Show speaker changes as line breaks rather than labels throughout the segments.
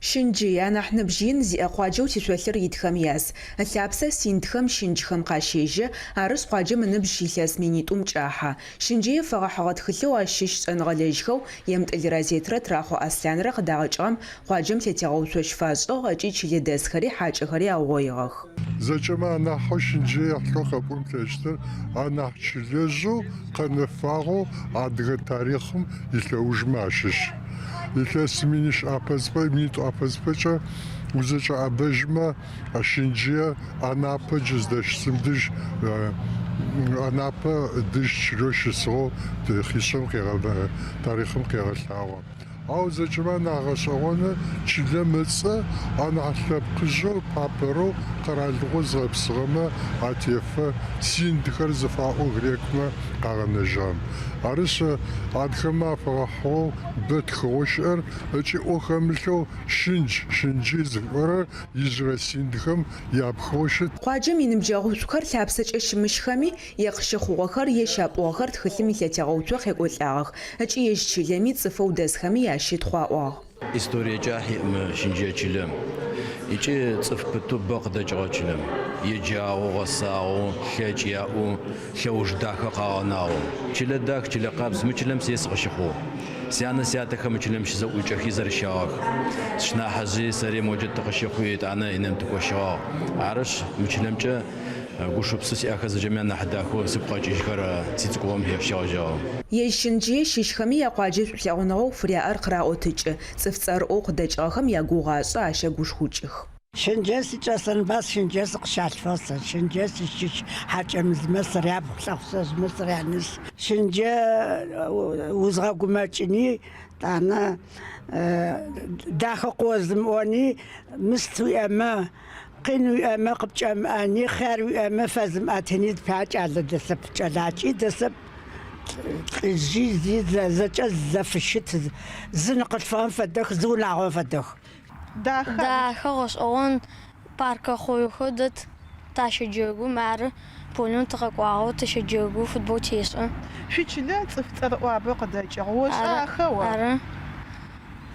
Щынджый, анахь ныбжь ин зиӏэ къуаджэу тишъолъыр итхэм яз. Ылъапсэ синдхэм, щынджхэм къащежьэ, арышъ, къуаджэм ыныбжь илъэс минитӏум кӏахьэ. Щынджые фэгъэхьыгъэ тхылъэу ащ щыщ шӏэныгъэлэжьхэу Емтӏыль Разетрэ Трахъо Аслъанрэ къыдагъэкӏыгъэм къуаджэм лъэтегъэуцо щыфашӏыгъ ыкӏи чылэдэсхэри хьакӏэхэри аугъоигъэх.
Зэкӏэмэ анахьэу Щынджые ехьылӏэу къэпӏон плъэкӏыщтыр анахь чылэжъэу къэнэфагъэу адыгэ тарихъым илъэужмэ ащыщ. Илъэс минищ ӏапэзыпэ, минитӏу ӏапэзыпэкӏэ узэкӏэӏэбэжьмэ, Щынджые Анапэ джы зыдэщысым дыжь, Анапэ дыжь чылэу щысыгъэу хъишъэм тарихъым къегъэлъагъо. Ау зэкӏэмэ анахь гъэшӏэгъоныр чылэм ыцӏэ анахь лъэпкъыжъэу, апэрэу къэралыгъо зыгъэпсыгъэмэ атефэ, синдхэр зыфаӏоу грекмэ къагъэнэжьыгъэм. Арышъ, адыгэмэ афэгъэхьыгъэу бэ тхыгъэу щыӏэр ыкӏи ӏо хэмылъэу щындж, щынджый зыфиӏорэр ижъырэ синдхэм япхыгъэу щыт.
Къуаджэм иныбджэгъушӏухэр лъапсэкӏэ щымыщхэми, Е къыщыхъугъэхэр, е щапӏугъэхэр тхылъым илъэтегъэуцо къекӏолӏагъэх ыкӏи ежь чылэми, цӏыфэу дэсхэми ящытхъу аӏуагъ.
Историе кӏахь иӏ мы Щынджые чылэм ыкӏи цӏыф пытэу бэ къыдэкӏыгъэ чылэм. Еджагъэу, гъэсагъэу, лъэкӏ яӏэу, лъэуж дахэ къагъэнагъэу. Чылэ дах, чылэ къабз, мы чылэм сэ сыкъыщыхъугъ. Сянэ сятэхэр мы чылэм щызэӏукӏэхи зэрыщагъэх. Сшынахьыжъи сэри моджэ тыкъыщыхъуи етӏанэ Инэм тыкощыгъагъ. Арышъ, мы чылэмкӏэ Гушыпсэу сиӏэхэр зэкӏэми анахь дахэу сыгу къэкӏыжьхэр сицӏыкӏугъом щегъэжьагъэу.
Ежь Щынджые щыщхэми якъуаджэ шӏулъэгъуныгъэу фыряӏэр къыраӏотыкӏы, цӏыф цӏэрыӏоу къыдэкӏыгъэхэм ягугъу ашӏы, ащэгушхукӏых.
Щынджые сикӏэсэнба, Щынджые сыкъыщалъфыгъ сэ, Щынджые сыщыщ, Хьакӏэмызмэ сыряпхъу, Лӏэхъусэжъмэ сыряныс. Щынджые узгъэгумэкӏыни, тӏанэ дахэ къыозымыӏони, мыст уиӏэмэ, Къин уиӏэмэ къыпкӏэмыӏэни, хъяр уиӏэмэ фэзымыӏэтыни зыпае кӏалэ дэсэп, кӏэлакӏи дэсэп, лӏыжъи зи зэкӏэ зэфыщыт, зы ныкъылъфыгъэм фэдэх, зы унагъом фэдэх.
Дахэ.
Дахэ, гъэшӏэгъон, паркэ хъоехэу дэт, тащэджэгу, мары полем тыкъэкӏуагъэу тыщэджэгу, футбол тешӏэ.
Шъуичылэ цӏыф цӏэрыӏуабэ къыдэкӏыгъ. Ошӏа ахэр о?
Ары.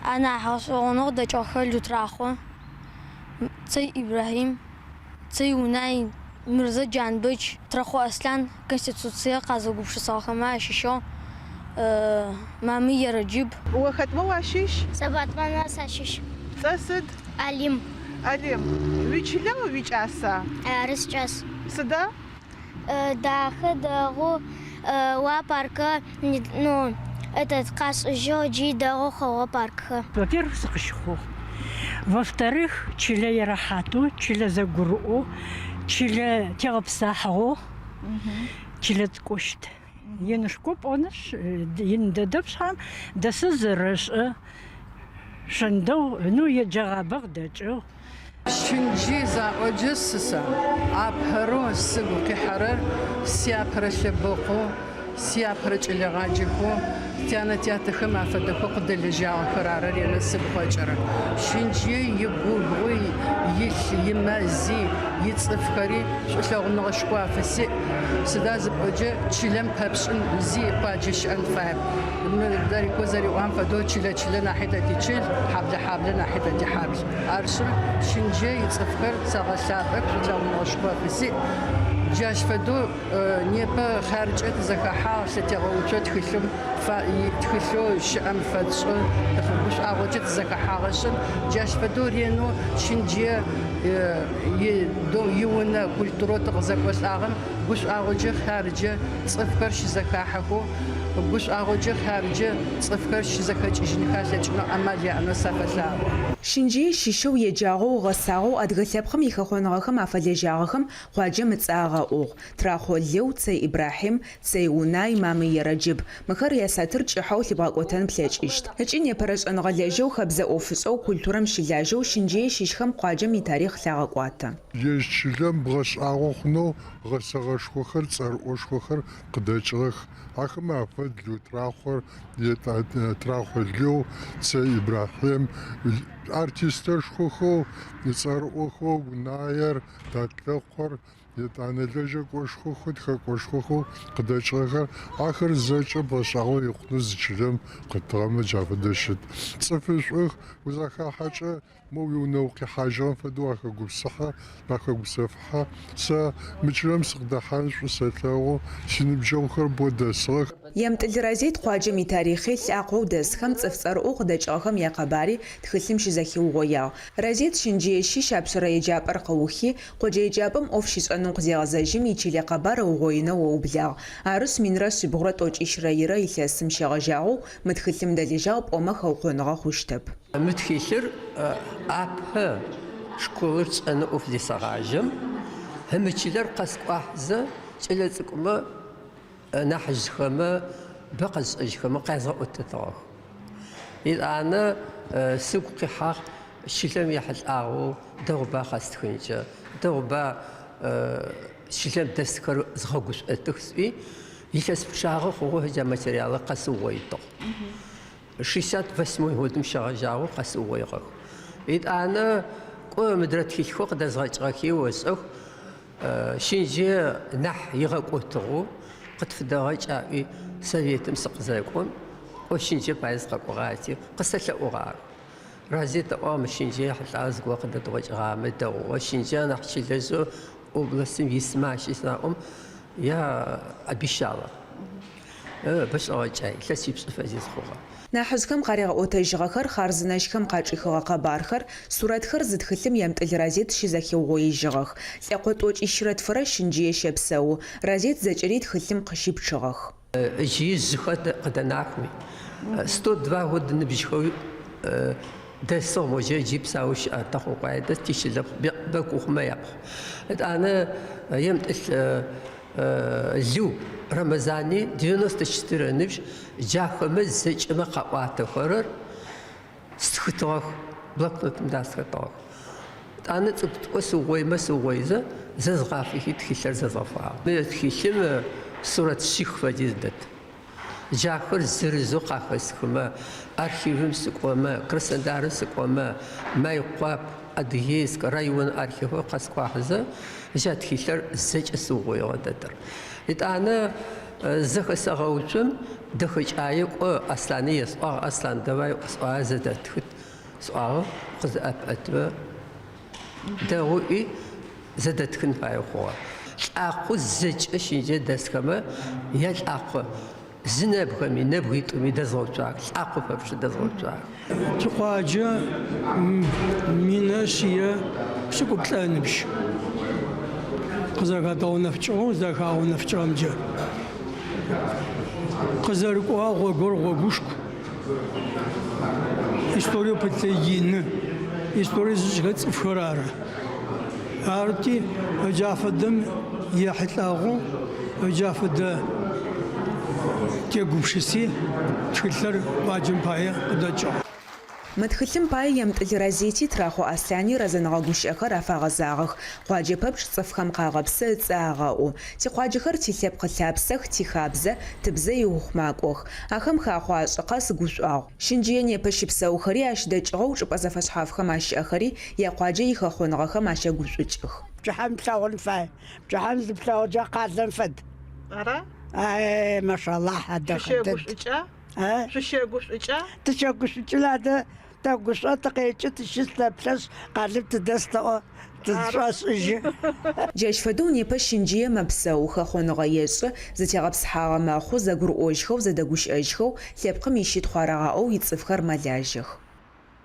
Анахь гъэшӏэгъонэу къыдэкӏыгъэхэр Лу Трахъо. Цэй Ибрахьим, Цэй Унай, Мырзэ Джанбэч, Трэхъо Аслъан Конституциер къэзыугупшысыгъэхэмэ ащыщыгъ Мамый Ерэджыб.
О хэтмэ уащыщ?
Сэ Батмэнмэ сащыщ.
Пцӏэ сыд?
Алим.
Алим, уичылэ уикӏаса?
Ары, сикӏас.
Сыда?
Дахэ, дэгъу, уа паркэ, ну, этот, къашӏыжьыгъ, джи дэгъу хъугъэ паркхэр.
Во-первых, сыкъыщыхъугъ. Во-вторых, чылэ рэхьатэу, чылэ зэгурыӏоу, чылэ тегъэпсахьыгъэу, чылэ цӏыкӏоу щыт. Инышхо пӏонышъ, ин дэдэп шъхьам, дэсыр зэрэшӏэ, шэн дэгъу, ну, еджэгъабэ къыдэкӏыгъ.
Щынджый заӏоджэ сы сэ апэрэу сыгу къихьэрэр сиапэрэ лъэбэкъоу, сиапэрэ кӏэлэегъаджэхэу, тянэ-тятэхэм афэдэхэу къыдэлэжьагъэхэр ары ренэ сыгу къэкӏырэр. Щынджые игубгъуи, илъ, имэзи, ицӏыфхэри шӏулъэгъуныгъэшхо афысиӏ. Сыда зыпӏоджэ чылэм пэпшӏын зи къуаджэ щыӏэн фаеп. Мы Дарико зэриӏуагъэм фэдэу чылэ-чылэ нахьи тэ тичыл, хьаблэ-хьаблэ нахьи тэ тихьабл. Арышъ, Щынджые ицӏыфхэр сэгъэлъапӏэх, шӏулъэгъуныгъэшхо афысиӏ. Джащ фэдэу непэ хъяркӏэ тызэхэхьагъ, лъэтегъэуцо тхылъым тхылъэу щыӏэм фэтшӏы, гушӏуагъокӏэ тызэхэхьагъэшъ, джащ фэдэу ренэу Щынджые иунэ культурэу тыкъызэкӏолӏагъэм гушӏуагъокӏэ хъяркӏэ цӏыфхэр щызэхахьэхэу, гушӏуагъокӏэ хъяркӏэ цӏыфхэр щызэхэкӏыжьынхэ алъэкӏынэу амал яӏэнэу сафэлъаӏо.
Щынджые щыщэу, еджагъэу, гъэсагъэу адыгэ лъэпкъым ихэхъоныгъэхэм афэлэжьагъэхэм къуаджэм ыцӏэ агъэӏугъ. Трахъо Лыу, Цэй Ибрахьим, Цэй Унай, Мамый Ерэджыб. Мыхэр ясатыр кӏыхьэу лъыбгъэкӏотэн плъэкӏыщт. Ыкӏи непэрэ шӏэныгъэлэжьэу, хэбзэ ӏофышӏэу, культурэм щылажьэу Щынджые щыщхэм къуаджэм итарихъ лъагъэкӏуатэ.
Ежь чылэм бгъэшӏагъо хъунэу гъэсэгъэшхохэр, цӏэрыӏошхохэр къыдэкӏыгъэх. Ахэмэ афэд Лыу Трахъор, Трахъо Лыу, Цэй Ибрахьим, артистэшхохэу, цӏэрыӏохэу Унаер, Татлэкъор. Етӏанэ лэжьэкӏошхохэу, тхэкӏошхохэу къыдэкӏыгъэхэр, ахэр зэкӏэ бгъэшӏагъо икъунэу зы чылэм къытыгъэмэ джа фэдэ щыт. Цӏыфышӏух, узахахьэкӏэ мо уиунэ укъихьажьыгъэм фэдэу уахэгупсыхьэ, уахэгупсэфыхьэ. Сэ мы чылэм сыкъыдэхьан шӏу сэлъэгъу, синыбджэгъухэр бо дэсыгъэх.
Емтӏылъ Разет къуаджэм итарихъи, лӏакъоу дэсхэм, цӏыф цӏэрыӏоу къыдэкӏыгъэхэм якъэбари тхылъым щызэхиугъоягъ. Разет Щынджые щыщ апшъэрэ еджапӏэр къыухи, къоджэ еджапӏэм ӏоф щишӏэнэу къызегъэзэжьым ичылэ къэбар ыугъоинэу ыублагъ. Арышъ, минрэ шъибгъурэ тӏокӏищрэ ирэ илъэсым щегъэжьагъэу мы тхылъым дэлэжьагъ пӏомэ хэукъоныгъэ хъущтэп.
Мы тхылъыр апэ школыр сшӏэнэу ӏоф зесэгъажьэм, мы чылэр къэскӏуахьзэ кӏэлэцӏыкӏумэ Нахьыжъхэмэ, бэ къэзышӏэжьхэмэ къязгъэӏотэтыгъэх. Етӏанэ сыгу къихьагъ чылэм ехьылӏагъэу дэгъуба къэстхынкӏэ, дэгъуба чылэм дэсхэр згъэгушӏотых сӏуи, илъэс пчъагъэ хъугъэу джа материалыр къэсыугъоитыгъ. 68 годым щегъэжьагъэу къэсыугъоигъэх. Етӏанэ кӏо мыдрэ тхылъхэу къыдэзгъэкӏыгъэхи ошӏэх, Щынджые нахь игъэкӏотыгъэу къытфыдэгъэкӏ аӏуи советым сыкъызэкӏом, кӏо Щынджые пае сыкъэкӏогъати, къысэлъэӏугъагъэх. Разет ыӏуагъ, мы Щынджые ехьылӏагъэ зыгорэ къыдэдгъэкӏыгъамэ дэгъугъэ. Щынджые анахь чылэжъэу областым исмэ ащыщ заӏом, я обещала. Бэшӏэгъэкӏай, илъэсипшӏ фэдиз хъугъэ.
Нахьыжъхэм къаригъэӏотэжьыгъэхэр, хъарзынэщхэм къачӏихыгъэ къэбархэр, сурэтхэр зы тхылъым Емтӏылъ Разет щызэхиугъоижьыгъэх. Лӏэкъо тӏокӏищрэ тфырэ Щынджые щэпсэу. Разет зэкӏэри тхылъым къыщипчъыгъэх.
Ыджи жъыхэр къыдэнахми, 102 год ыныбжьхэу дэсыгъ моджэ ыджи псаоу щыӏэ Тэхъутэмыкъуае дэс тичылэпхъу Бэкухъумэ япхъу. Етӏанэ Емтӏылъ Лыу Рэмэзани 94 ыныбжь, джахэмэ зэкӏэмэ къаӏуатэхэрэр стхытыгъэх, блокнотым дастхэтыгъэх. Етӏанэ цӏыкӏу-цӏыкӏоу сыугъоимэ сыугъоизэ, зэзгъафэхи тхылъыр зэзгъэфагъ. Мы тхылъым сурэт шъих фэдиз дэт. Джахэр зырызэу къахэсхымэ, архивым сыкӏомэ, Краснодарым сыкӏомэ, Майкъуап, Адыгейск район архивыр къэскӏуахьызэ, джа тхылъыр зэкӏэ сыугъоигъэ дэдэр. Етӏанэ зэхэсэгъэуцом дэхэкӏае кӏо Аслъани есӏуагъ, Аслъан, давай сӏуагъэ зэдэтхыт сӏуагъэ, къызэӏэпӏэтмэ дэгъу ыӏуи зэдэтхын фае хъугъэ. Лӏакъоу зэкӏэ Щынджые дэсхэмэ ялӏакъо зы нэбгырэми, нэбгыритӏуми дэзгъэуцуагъэх, лӏакъо пэпчъ дэзгъэуцуагъэх.
Тикъуаджэ минэ шъие пшӏыкӏуплӏэ ыныбжь къызэрэхэдгъэунэфыкӏыгъэу зэрэхагъэунэфыкӏыгъэмкӏэ къызэрыкӏогъэ гъогур гъогушху. Историеу пылъыр ины. Историе зышӏыхэрэ цӏыфхэр ары. Арыти, ыджа фэдэм ехьылӏагъэу, ыджа фэдэ тегупшыси, тхылъыр къуаджэм пае къыдэкӏыгъ.
Мы тхылъым пае Емтӏылъ Разети Трахъо Аслъани рэзэныгъэ гущыӏэхэр афагъэзагъэх. Къуаджэ пэпчъ цӏыфхэм къагъэпсы, ыцӏэ агъэӏу. Тикъуаджэхэр тилъэпкъ ылъапсэх, тихабзэ, тыбзэ иухъумакӏох. Ахэм хахъо ашӏы къэс гушӏуагъу. Щынджые непэ щыпсэухэри, ащ дэкӏыгъэу чӏыпӏэ зэфэшъхьафхэм ащыӏэхэри якъуаджэ ихэхъоныгъэхэм ащэгушӏукӏых.
Пчыхьэм плъэгъун фай. Пчыхьэм зыплъэгъукӏэ къалэм фэд.
Ара?
Ай, машаллахь, а дэхэ дэд.
Шъущэгушӏукӏа?
А?
Шъущэгушӏукӏа?
Тыщэгушӏукӏын адэ, тэгушӏо, тыкъекӏы, тыщыс, тэплъэшъ, къалэм тыдэс тэӏо, тызшӏошӏыжьы.
Джащ фэдэу непэ Щынджые мэпсэу, хэхъоныгъэ ешӏы, зэтегъэпсыхьагъэ мэхъу, зэгурыӏожьхэу, зэдэгущыӏэжьхэу, лъэпкъым ищытхъу арагъаӏоу ицӏыфхэр мэлажьэх.